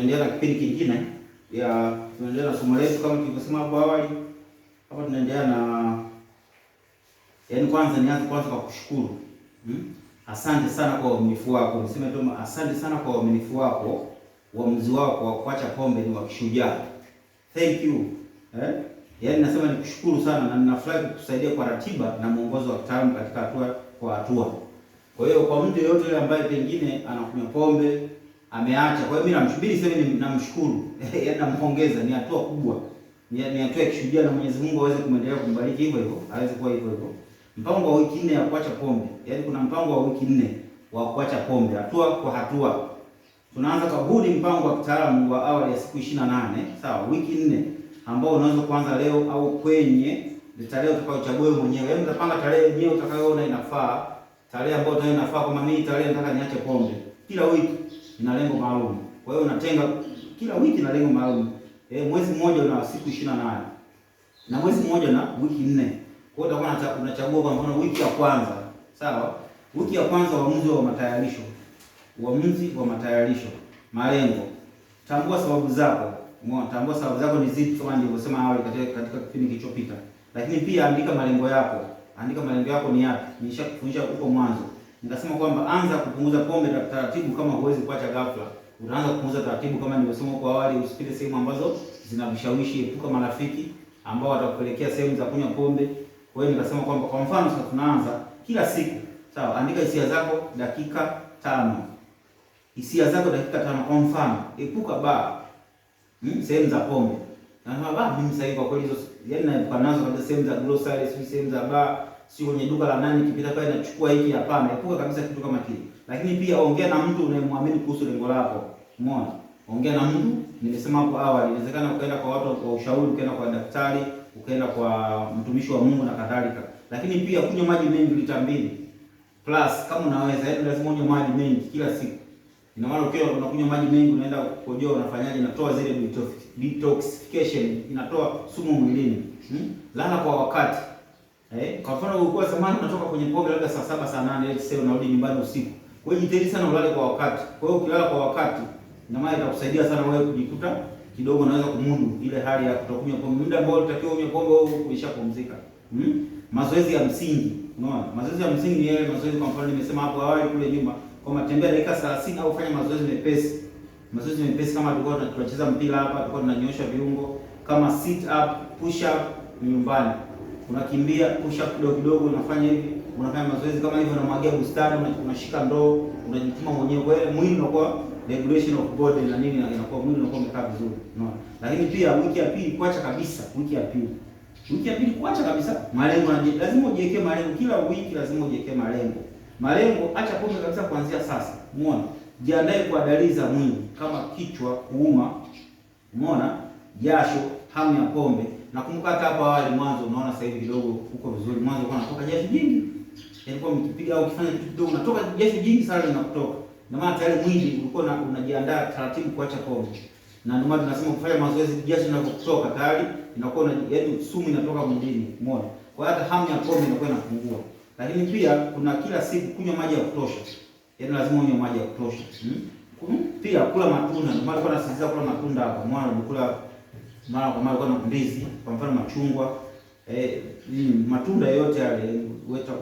Tunaendelea na kipindi kingine ya tunaendelea na somo letu kama tulivyosema hapo awali. Hapa tunaendelea na yaani, kwanza nianze kwanza kwa kushukuru. Asante sana kwa uaminifu wako. Niseme tu asante sana kwa uaminifu wako. Uamuzi wako wa kuacha pombe ni wa kishujaa. Thank you. Eh? Yaani nasema nikushukuru sana na ninafurahi kukusaidia kwa ratiba na mwongozo wa kitaalamu katika hatua kwa hatua. Kwa hiyo kwa mtu yeyote yule ambaye pengine anakunywa pombe ameacha, kwa hiyo mimi namshukuru, sema namshukuru. Yaani nampongeza, ni hatua kubwa. Ni hatua ya kishujaa na Mwenyezi Mungu aweze kumwendelea kumbariki hivyo hivyo, aweze kuwa hivyo hivyo. Mpango wa wiki 4 ya kuacha pombe. Yaani kuna mpango wa wiki 4 wa kuacha pombe, hatua kwa hatua. Tunaanza kwa huu ni mpango wa kitaalamu wa awali ya siku 28, sawa, wiki 4 ambao unaweza kuanza leo au kwenye tarehe utakayochagua wewe mwenyewe. Yaani utapanga tarehe yenyewe utakayoona inafaa, tarehe ambayo utaona inafaa kama mimi tarehe nataka niache pombe. Kila wiki ina lengo maalum. Kwa hiyo unatenga kila wiki na lengo maalum. Mwezi mmoja una siku 28. Na mwezi mmoja na wiki 4. Kwa hiyo utakuwa unachagua kwa mfano wiki ya kwanza, sawa? Wiki ya kwanza uamuzi wa matayarisho. Uamuzi wa matayarisho. Malengo. Tambua sababu zako. Umeona, tambua sababu zako ni zipi kama nilivyosema awali katika kipindi kilichopita. Lakini pia andika malengo yako. Andika malengo yako ni yapi? Nilishakufundisha huko mwanzo. Nikasema kwamba anza kupunguza pombe taratibu kama huwezi kuacha ghafla. Utaanza kupunguza taratibu kama nilivyosema huko awali, usipite sehemu ambazo zina vishawishi, epuka marafiki ambao watakupelekea sehemu za kunywa pombe. Kwa hiyo nikasema kwamba kwa mfano sasa tunaanza kila siku. Sawa, andika hisia zako dakika 5. Hisia zako dakika 5 kwa mfano, epuka baa. Sehemu za pombe. Na baa mimi sasa hivi kwa kweli hizo yaani naepuka nazo kabisa, sehemu za grocery, sio sehemu za baa, sio kwenye duka la nani nikipita pale nachukua hiki, hapana. Epuka kabisa kitu kama kile. Lakini pia ongea na mtu unayemwamini kuhusu lengo lako. Umeona? Ongea na mtu, nimesema hapo awali, inawezekana ukaenda kwa watu wa ushauri, ukaenda kwa daktari, ukaenda kwa mtumishi wa Mungu na kadhalika. Lakini pia kunywa maji mengi lita 2 plus kama unaweza, yaani lazima unywe maji mengi kila siku. Ina maana ukiwa unakunywa maji mengi unaenda kukojoa, unafanyaje? Inatoa zile detoxification, inatoa sumu mwilini. Lala kwa wakati. Kwa mfano ulikuwa zamani unatoka kwenye pombe labda saa 7 saa 8, let's say unarudi nyumbani usiku. Kwa hiyo jitahidi sana ulale kwa wakati. Kwa hiyo ukilala kwa wakati, ina maana itakusaidia sana wewe kujikuta kidogo unaweza kumudu ile hali ya kutokunywa pombe. Muda ambao unatakiwa unywe pombe wewe umeshapumzika. Mazoezi ya msingi. Unaona? Mazoezi ya msingi ni yale mazoezi kwa mfano nimesema hapo awali kule nyuma, kwa matembea dakika 30 au fanya mazoezi mepesi. Mazoezi mepesi kama tulikuwa tunacheza mpira hapa, tulikuwa tunanyoosha viungo kama sit up, push up nyumbani. Unakimbia push up kidogo kidogo, unafanya hivi, unafanya mazoezi kama hivyo, unamwagia bustani, unashika ndoo, unajituma mwenyewe. Kwa hiyo mwili unakuwa regulation of body na nini, inakuwa mwili unakuwa umekaa vizuri. Unaona? Lakini pia wiki ya pili kuacha kabisa, wiki ya pili. Wiki ya pili kuacha kabisa malengo, lazima ujiwekee malengo kila wiki, lazima ujiwekee malengo. Malengo, acha pombe kabisa kuanzia sasa. Umeona? Jiandae kwa dalili za mwili kama kichwa kuuma, umeona? Jasho, hamu ya pombe. Nakumbuka hata hapo awali mwanzo, unaona sasa hivi kidogo uko vizuri. Mwanzo ulikuwa unatoka jasho jingi. Yaani kwa mkipiga au ukifanya kitu kidogo unatoka jasho jingi sana linakutoka. Na maana tayari mwili ulikuwa unajiandaa taratibu kuacha pombe. Na ndio maana tunasema kufanya mazoezi, jasho linapokutoka tayari inakuwa yaani sumu inatoka mwilini, umeona? Kwa hiyo hata hamu ya pombe inakuwa inapungua. Lakini pia kuna kila siku kunywa maji ya kutosha. Yaani lazima unywe maji ya kutosha. Pia kula matunda. Ndio maana nilikuwa nasisitiza kula matunda hapo. Mwana kula mara kwa mara, kwa ndizi, kwa mfano machungwa, matunda yote yale,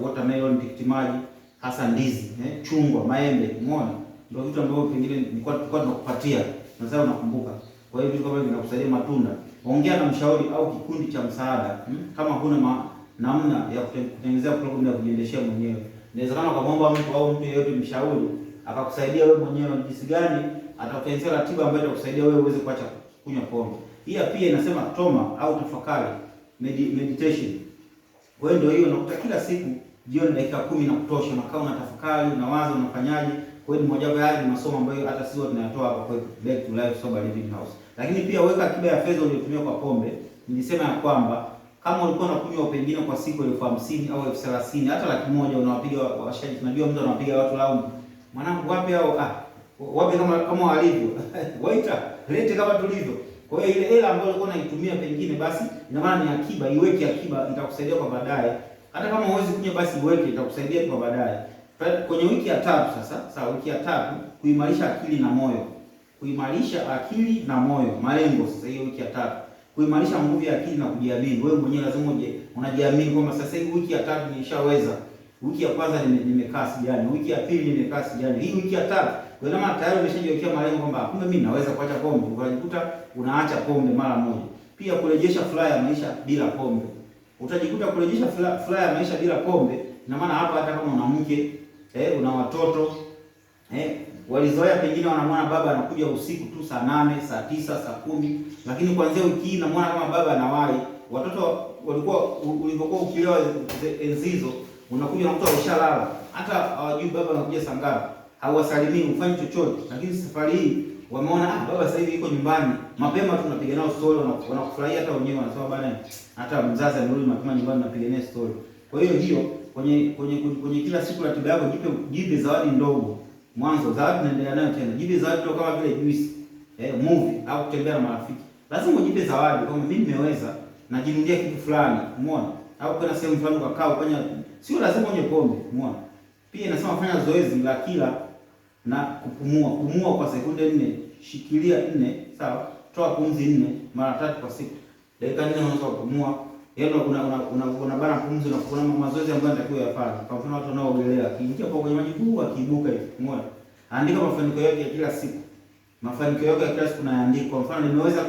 watermelon, tikiti maji, hasa ndizi, chungwa, maembe, umeona? Ndio vitu ambavyo pengine nilikuwa tunakupatia. Na sasa unakumbuka. Kwa hiyo vitu kama hivi vinakusaidia matunda. Ongea na mshauri au kikundi cha msaada, kama huna namna ya kutengenezea programu ya kujiendeshea mwenyewe. Inawezekana ukamwomba mtu au mtu yeyote mshauri akakusaidia wewe mwenyewe jinsi gani atakutengenezea ratiba ambayo itakusaidia wewe uweze kuacha kunywa pombe. Hii pia inasema toma au tafakari, meditation. Kwa hiyo ndio hiyo unakuta kila siku jioni dakika 10 na kutosha unakaa unatafakari, unawaza unafanyaje. Kwa hiyo ni moja wapo ya masomo ambayo hata sisi tunayatoa hapa kwa Back to Life Sober Living House. Lakini pia weka akiba ya fedha uliyotumia kwa pombe. Nilisema ya kwamba kama ulikuwa unakunywa pengine kwa siku 50,000 au 30,000 hata 100,000, unawapiga washaji. Tunajua mtu anawapiga watu laumu. Mwanangu wapi hao? Wapi kama walivyo. Waita, lete kama tulivyo. Kwa hiyo ile hela ambayo ulikuwa unaitumia pengine basi ina maana ni akiba, iweke akiba itakusaidia kwa baadaye. Hata kama huwezi kunywa basi iweke, itakusaidia kwa baadaye. Kwenye wiki ya 3 sasa, sawa, wiki ya 3 kuimarisha akili na moyo. Kuimarisha akili na moyo. Malengo sasa, hiyo wiki ya tatu. Kuimarisha nguvu ya akili na kujiamini. Wewe mwenyewe lazima uje unajiamini kwamba sasa hivi wiki ya tatu nishaweza. Wiki ya kwanza nimekaa sijani, wiki ya pili nimekaa sijani, hii wiki ya tatu. Kwa hiyo maana tayari umeshajiwekea malengo kwamba kumbe mimi naweza kuacha pombe. Unajikuta unaacha pombe mara moja. Pia kurejesha furaha ya maisha bila pombe. Utajikuta kurejesha furaha ya maisha bila pombe, ina maana hapa hata kama una mke, una watoto, walizoea pengine wanamwona baba anakuja usiku tu saa 8, saa 9, saa 10, lakini kuanzia wiki hii namuona kama baba anawahi. Watoto walikuwa ulivyokuwa ukilewa enzi hizo, unakuja unakuta wameshalala, hata hawajui baba anakuja saa ngapi, hawasalimii, hufanyi chochote. Lakini safari hii wameona baba sasa hivi yuko nyumbani mapema tu, tunapiga nao story, wanakufurahia hata wenyewe, wanasema bana, hata mzazi amerudi mapema nyumbani, tunapiga naye story. Kwa hiyo hiyo kwenye kila siku ratiba yako jipe zawadi ndogo. Mwanzo zawadi tunaendelea nayo tena. Jipe zawadi ndogo kama vile juice, movie au kutembea na marafiki. Lazima ujipe zawadi kwamba mimi nimeweza, najinunulia kitu fulani, umeona? Au kwenda sehemu fulani ukakaa ufanya, sio lazima unywe pombe, umeona? Pia inasema fanya zoezi la kila na kupumua. Pumua kwa sekunde 4, shikilia 4, sawa? Toa pumzi 4 mara 3 kwa siku. Dakika 4 unaweza kupumua. Yaani una bana pumzi na kuna mazoezi ambayo yanatakiwa yafanye. Kwa mfano watu wanaoogelea, akiingia kwa kwenye maji huu akiibuka hivi, umeona? Andika mafanikio yako ya kila siku. Mafanikio yako ya kila siku nayaandika. Kwa mfano nimeweza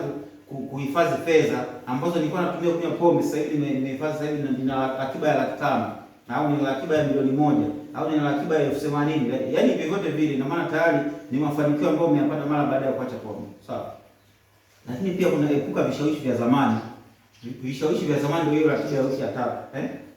kuhifadhi fedha ambazo nilikuwa natumia kunywa pombe, sasa hivi nimehifadhi, sasa hivi nina akiba ya 500,000 au nina akiba ya 1,000,000 au nina akiba ya 80,000. Yaani vyovyote vile, ina maana tayari ni mafanikio ambayo umeyapata mara baada ya kuacha pombe. Sawa. Lakini pia kuna epuka vishawishi vya zamani. Vishawishi vya zamani ndio hiyo ratiba ya wiki ya tatu.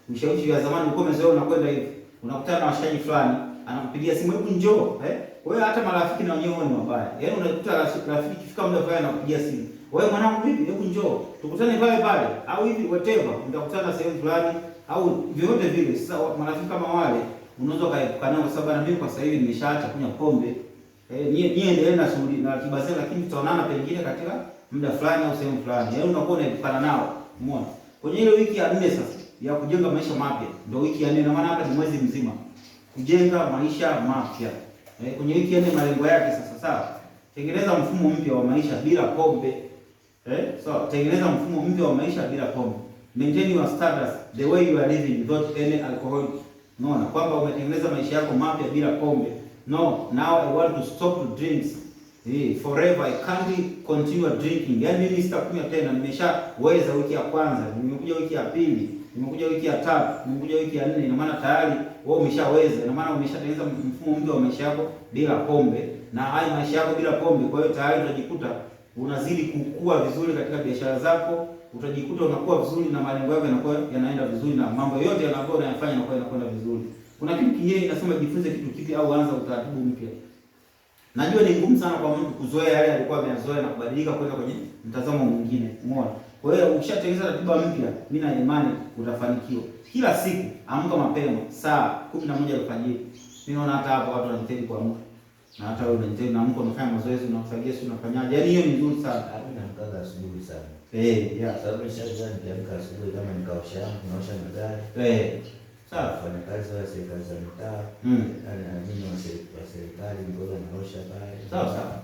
Vishawishi vya zamani ulikuwa umezoea unakwenda hivi. Unakutana na washaji fulani, anakupigia simu, hebu njoo, Kwa hiyo hata marafiki na wenyewe ni wabaya. Yaani unakuta rafiki kifika muda fulani anakupigia simu. Wewe mwanangu vipi? Hebu njoo. Tukutane pale pale au hivi whatever, mtakutana sehemu fulani au vyovyote vile. Sasa marafiki kama wale unaweza kaepuka nao, kwa sababu na mimi kwa sasa hivi nimeshaacha kunywa pombe. Nyie endelee na shughuli na ratiba zenu, lakini tutaonana pengine katika muda fulani au sehemu fulani. Yaani unakuwa unaepukana nao. Umeona? Kwenye ile wiki ya 4 sasa ya kujenga maisha mapya. Ndio wiki ya 4, na maana hapa ni mwezi mzima. Kujenga maisha mapya. Kwenye wiki ya 4 malengo yake sasa, sawa? Tengeneza mfumo mpya wa maisha bila pombe. Sawa, tengeneza mfumo mpya wa maisha bila pombe. Maintain your status the way you are living without any alcohol. Unaona kwamba umetengeneza maisha yako mapya bila pombe. No, now I want to stop drinks. Forever I can't continue drinking. Yaani mimi sitakunywa tena, nimeshaweza wiki ya kwanza, nimekuja wiki ya pili, nimekuja wiki ya tatu, nimekuja wiki ya 4, ina maana tayari wewe umeshaweza, ina maana umeshatengeneza mfumo mpya wa maisha yako bila pombe, na haya maisha yako bila pombe, kwa hiyo tayari utajikuta unazidi kukua vizuri katika biashara zako, utajikuta unakuwa vizuri na malengo yako yanakuwa yanaenda vizuri na mambo yote yanakuwa unayafanya yanakuwa yanakwenda vizuri. Kuna kitu kingine inasema jifunze kitu kipya au anza utaratibu mpya. Najua ni ngumu sana kwa mtu kuzoea yale alikuwa ameyazoea na kubadilika kwenda kwenye mtazamo mwingine. Umeona? Kwa hiyo ukishatengeneza ratiba mpya, mimi na imani utafanikiwa. Kila siku amka mapema saa 11 alfajiri. Mimi naona hata hapo watu wanajitahidi kuamka. Na hata wewe unajitahidi na mko unafanya mazoezi, unafagia, si unafanyaje? Yaani hiyo ni nzuri sana. Mimi naamkaga asubuhi sana. Yeah. Sababu nishazoea nikiamka asubuhi kama nikaosha, naosha magari. Sawa. Fanya kazi wa serikali za mitaa. Yaani na mimi wa serikali ngoja naosha pale. Sawa sawa.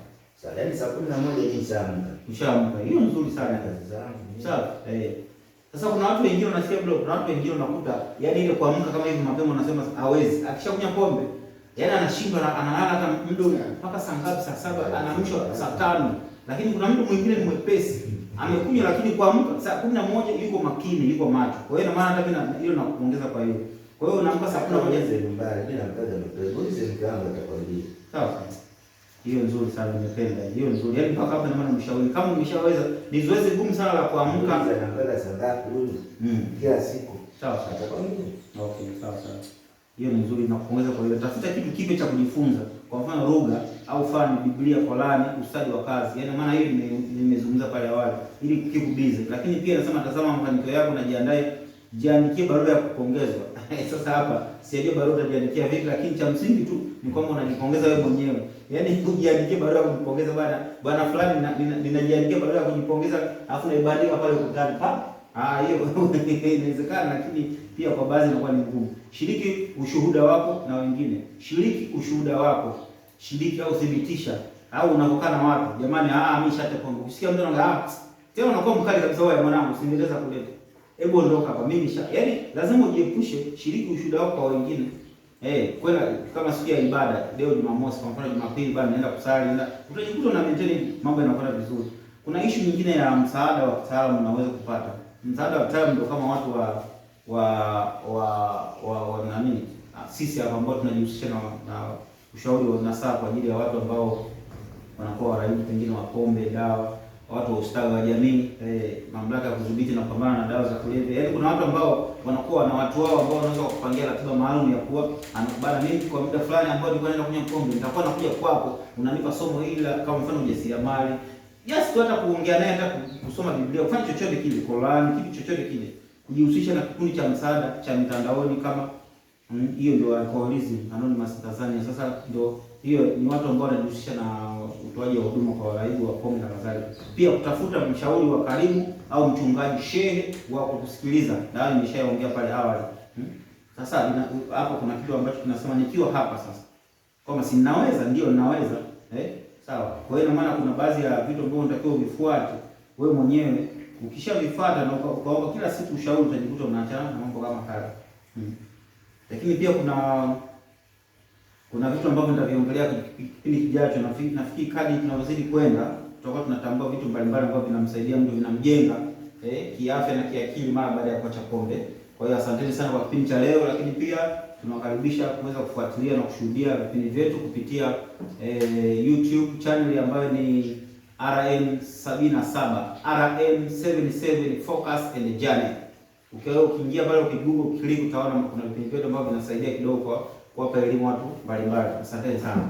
Sawa, yaani saa 11 hivi nishaamka. Ushaamka. Hiyo nzuri sana. Kazi zangu. Sawa. Sasa kuna watu wengine unasikia bro, kuna watu wengine unakuta yaani ile kuamka kama hivi mapema unasema hawezi. Akishakunywa pombe, yaani anashindwa, analala hata muda mpaka saa ngapi, saa 7, anaamshwa saa 5. Lakini kuna mtu mwingine ni mwepesi. Amekunywa lakini kuamka saa 11 yuko makini, yuko macho. Kwa hiyo ina maana hata mimi hilo nakupongeza kwa hiyo. Kwa hiyo unaamka saa 11 Ulize nyumbani, mimi naamkaga mapema. Ulize mke wangu atakwambia. Sawa. Hiyo nzuri sana, nimependa. Hiyo nzuri. Yaani mpaka hapa ina maana mshauri kama umeshaweza, ni zoezi gumu sana la kuamka. Ulize naamkaga saa ngapi huyu? Kila siku. Sawa sawa. Atakwambia. Okay, sawa sawa. Hiyo ni nzuri na kupongeza kwa hiyo. Tafuta kitu kipya cha kujifunza. Kwa mfano lugha au fani, Biblia, Qurani, ustadi wa kazi. Yaani maana hiyo nimezungumza pale awali ili kikubize. Lakini pia nasema tazama mafanikio yako na jiandae, jiandikie barua ya kupongezwa. Sasa hapa sijajua barua utajiandikia vipi, lakini cha msingi tu ni kwamba unajipongeza wewe mwenyewe. Yaani ujiandikie barua ya kujipongeza, bwana bwana fulani, ninajiandikia barua ya kujipongeza alafu naibandika pale ukutani. Pa? Hiyo inawezekana, lakini pia kwa baadhi inakuwa ni ngumu. Shiriki ushuhuda wako na wengine. Shiriki ushuhuda wako. Shiriki au thibitisha Au unapokaa na watu, jamani, mimi nishaacha pombe. Ukisikia mtu anaongea, tena unakuwa mkali kabisa, wewe mwanangu, usinieleza kuleta. Hebu ondoka hapa, mimi nisha. Yaani lazima ujiepushe, shiriki ushuhuda wako kwa wengine. Kwenda kama siku ya ibada, leo Jumamosi, kwa mfano Jumapili bana naenda kusali, naenda utajikuta una maintain mambo yanakwenda vizuri. Kuna issue nyingine ya msaada wa kitaalamu unaweza kupata. Msaada wa kitaalamu ndio kama watu wa nani? Sisi hapa ambao tunajihusisha na ushauri wa nasaha kwa ajili ya watu ambao wanakuwa waraibu pengine wa pombe, dawa, watu wa ustawi wa jamii, mamlaka ya kudhibiti na kupambana na dawa za kulevya. Yaani kuna watu ambao wanakuwa na watu wao ambao wanaweza kupangia ratiba maalum ya kuwa anakubana mimi kwa muda fulani ambao nilikuwa naenda kunywa pombe, nitakuwa nakuja kwako, unanipa somo hili la kama mfano ujasiriamali. Yes, tu hata kuongea naye, hata kusoma Biblia, kufanya chochote kile, Qur'an, kitu chochote kile. Kujihusisha na kikundi cha msaada cha mitandaoni kama hiyo ndio Alcoholism Anonymous Tanzania. Sasa ndio hiyo ni watu ambao wanajihusisha na utoaji wa huduma kwa waraibu wa pombe na kadhalika. Pia kutafuta mshauri wa karibu au mchungaji, shehe wa kukusikiliza. Na nimeshaongea pale awali. Sasa hapa kuna kitu ambacho tunasema nikiwa hapa sasa. Kama si ninaweza, ndio ninaweza. Sawa. Kwa hiyo ina maana kuna baadhi ya vitu ambavyo unatakiwa uvifuate wewe mwenyewe. Ukishavifuata na ukaomba kila siku ushauri, utajikuta unaachana na mambo kama haya. Lakini pia kuna vitu ambavyo nitaviongelea kipindi kijacho. Nafikiri kadri tunavyozidi kwenda tutakuwa tunatambua vitu mbalimbali ambavyo vinamsaidia mtu, vinamjenga kiafya na kiakili mara baada ya kuacha pombe. Kwa hiyo asanteni sana kwa kipindi cha leo, lakini pia tunawakaribisha kuweza kufuatilia na kushuhudia vipindi vyetu kupitia YouTube channel ambayo ni RM77, RM77 Focus and Journey. Ukiingia pale ukigugu ukiklik utaona kuna vipindi vyetu ambavyo vinasaidia kidogo kwa kuwapa elimu watu mbalimbali. Asanteni sana.